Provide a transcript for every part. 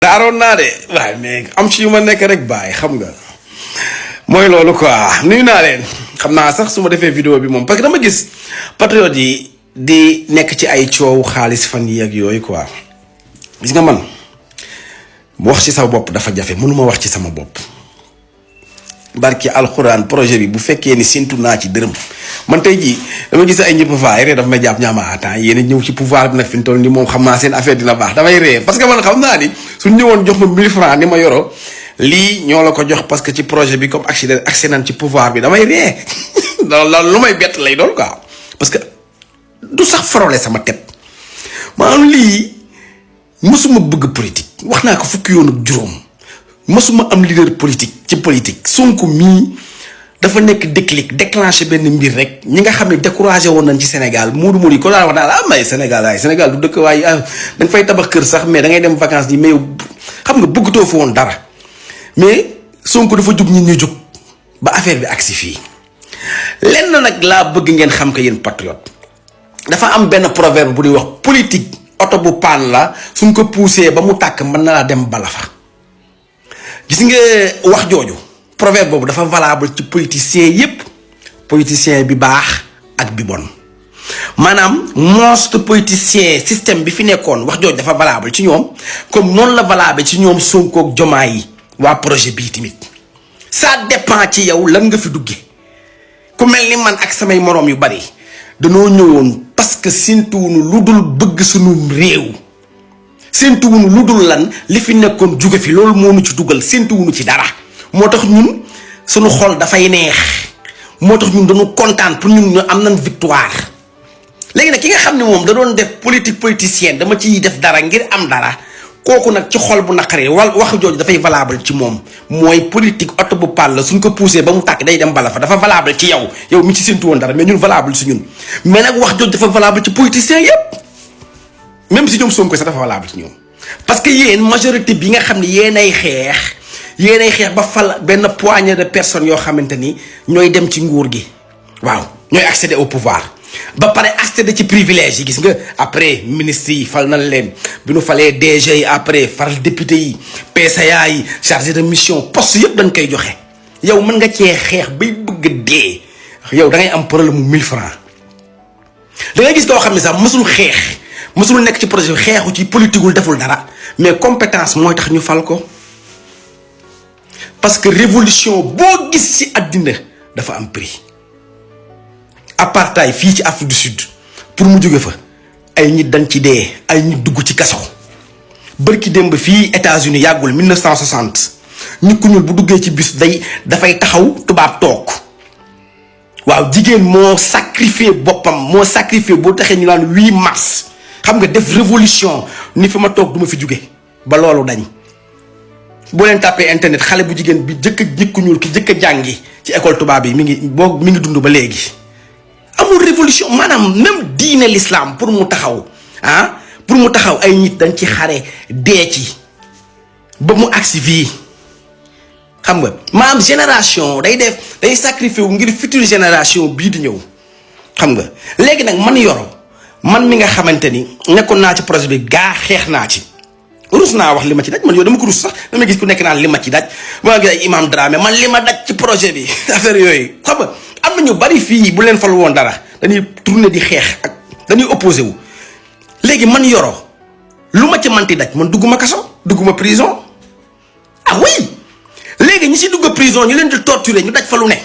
daaroon naa de waaye mais am ci yu ma nekk rek bàyyi xam nga mooy loolu quoi nuyu naa leen xam naa sax su ma defee vidéo bi moom parce que dama gis patriote yi di nekk ci ay coow xaalis fan yi ak yooyu quoi gis nga man wax ci sama bopp dafa jafe mënuma wax ci sama bopp barki alxuraan projet bi bu fekkee ni séntu naa ci dërëm man tey jii dama gis ay ñëpp faa ree dafa may jàpp ñaama attends yéen a ñëw ci pouvoir bi nag fi mu toll nii moom xam naa seen affaire dina baax damay ree parce que man xam naa ni suñ ñëwoon jox ma 1000 francs ni ma yoro lii ñoo la ko jox parce que ci projet bi comme accident nañ ci pouvoir bi damay ree loolu lu may bett lay doon quoi parce que du sax farole sama tête maanaam lii mësuma bëgg politique wax naa ko fukki yoon ak juróom mësuma am leader politique ci politique Sonko mii dafa nekk déclenché benn mbir rek ñi nga xam ne découragé woon nañ ci Sénégal muudu yi ko daan wax daal may Sénégal du dëkk waaye da nga fay tabax kër sax mais da ngay dem vacances yi mais xam nga bëggatoo fa woon dara mais Sonko dafa jug ñi ñu jug ba affaire bi agsi fii lenn nag laa bëgg ngeen xam ko yéen patriote dafa am benn proverbe bu ñuy wax politique oto bu paan la suñ ko poussé ba mu tàkk mën na laa dem bala fa gis nga wax jooju proverbe boobu dafa valable ci politicien yépp politicien bi baax ak bi bon maanaam most politicien système bi fi nekkoon wax jooju dafa valable ci ñoom comme noonu la valable ci ñoom Sonko ak Diomaye yi waa projet bii tamit ça dépend ci yow lan nga fi duggee ku mel ni man ak samay moroom yu bari danoo ñëwoon parce que séntuwunu lu dul bëgg suñu réew séntuwunu lu dul lan li fi nekkoon jóge fi loolu moo nu ci dugal séntuwunu ci dara moo tax ñun suñu xol dafay neex moo tax ñun dañu kontaan pour ñun ñu am nañ victoire léegi nag ki nga xam ne moom da doon def politicienne dama ciy def dara ngir am dara kooku nag ci xol bu naqaree wax jooju dafay valable ci moom mooy politique oto bu pal la suñ ko poussé ba mu tàkk day dem bala fa dafa valable ci yow mi ci séntu woon dara mais ñun valable si ñun mais nag wax jooju dafa valable ci politiciens yépp même si ñoom Sonko sax dafa valable ci ñoom parce que yéen majorité bi nga xam ne yéenay xeex ba fal benn poignée de personnes yoo xamante ni ñooy dem ci nguur gi waaw ñooy accéder au pouvoir ba pare accéder ci privilège yi gis nga après ministres yi fal nañ leen bi nu falee DG yi après faral député yi PCA yi chargé de mission poste yëpp dañ koy joxe yow mën nga cee xeex bay bëgg dee yow da ngay am problème mu 1000 francs da ngay gis koo xam ne sax mësul nekk ci projet bi xeexu ci politiqueul deful dara mais compétence mooy tax ñu fal ko parce que révolution boo gis ci àddina dafa am prix apartheid fii ci Afrique du Sud pour mu jóge fa ay nit dañ ci dee ay nit dugg ci kaso bërki démb fii États-Unis yàggul 1960 nit ku ñuul bu duggee ci bus dafay taxaw tubaab toog waaw jigéen moo sacrifié boppam moo sacrifié boo taxee ñu naan 8 mars xam nga def révolution ni fi ma toog du ma fi jóge ba loolu dañ boo leen tàppee internet xale bu jigéen bi nit ku ñuul ki jëkk a jàngi ci école tubaab yi mi ngi dund ba léegi amul révolution maanaam même diine l'islam pour mu taxaw ay nit dañ ci xare dee ci ba mu agsi fii xam nga maanaam génération day sacrifié wu ngir future génération bii di ñëw xam nga léegi nag man mi nga xamante ni nekkoon naa ci projet bi gaa xeex naa ci rus naa wax li ma ci daj man yow dama ko rus sax dama gis ku nekk naan li ma ci daj ma gis ay imam Dramé man li ma daj ci projet bi affaire yooyu xam nga am na ñu bari fii bu leen fal woon dara dañuy tourner di xeex ak dañuy opposé wu léegi man yoro lu ma ci manti daj man dugguma kaso dugguma prison ah oui léegi ñi si dugg prison ñu leen di torturer ñu daj fa lu ne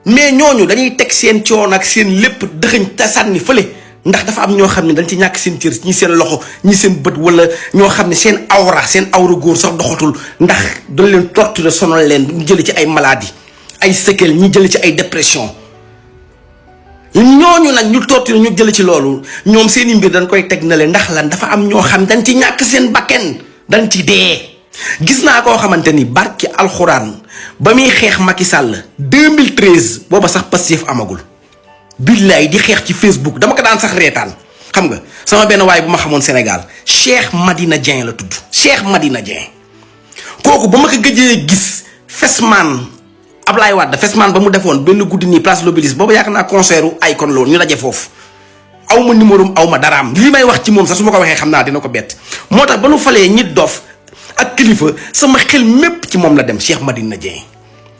mais ñooñu dañuy teg seen coono ak seen lépp dëxëñ te sànni fële ndax dafa am ñoo xam ne dañ ci ñàkk seen cër ñi seen loxo ñi seen bët wala ñoo xam ne seen awra góor sax doxatul ndax dañ leen torturer sonal leen ñu jëlee ci ay maladies ay séquelles ñi jëlee ci ay dépression ñooñu nag ñu torturer ñu jëlee ci loolu ñoom seen i mbir dañ koy teg na leen ndax lan dafa am ñoo xam dañ ci ñàkk seen bakken dañ ci dee. gis naa koo xamante ni barki alxuraan ba muy xeex Macky Sall 2013 booba sax Pastef amagul. billaay di xeex ci Facebook dama ko daan sax reetaan xam nga sama benn waay bu ma xamoon Sénégal Cheikh Madina Dieng la tudd Cheikh Madina Dieng kooku ba ma ko gëjee gis Fesman Ablaye Wade Fesman ba mu defoon benn guddi nii place l'Obélisque boobu yaakaar naa concert u Akon la woon ñu daje foofu aw ma numéro aw ma daraam li may wax ci moom sax su ma ko waxee xam naa dina ko bett moo tax ba nu falee ñit dof ak kilifa sama xel mépp ci moom la dem Cheikh Madina Dieng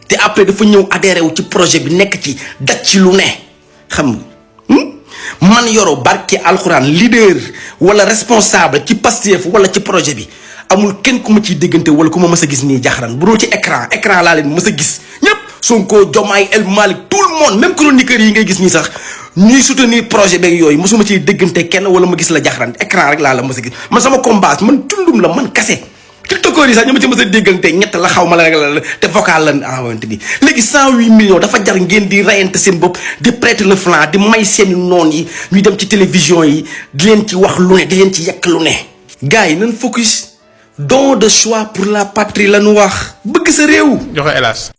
te après dafa ñëw adhéré wu ci projet bi nekk ci daj ci lu ne xam nga man Yoro barke alxuraan leader wala responsable ci Pastef wala ci projet bi amul kenn ku ma ciy déggante wala ku ma mës a gis nii jaxaran bu dul ci écran laa leen mës a gis ñëpp Sonko Diomaye El Malick tout le monde même chroniqueurs yi ngay gis nii sax ñuy soutenir projet beeg yooyu mosuma ciy déggante kenn wala ma gis la jaxaran écran rek laa la mës a gis man sama combat man tundum la man kase tiktokeur yi sax ñu ma ci mës a déggante ñett la xaw ma la rek la te vocal la envoyé bi léegi 108 millions dafa jar ngeen di rayante seen bopp di prêter le flanc di may seeni noon yi ñuy dem ci télévision yi di leen ci wax lu ne di leen ci yekk lu ne gars yi nañ focus don de choix pour la patrie la ñu wax bëgg sa réew. joxe hélas.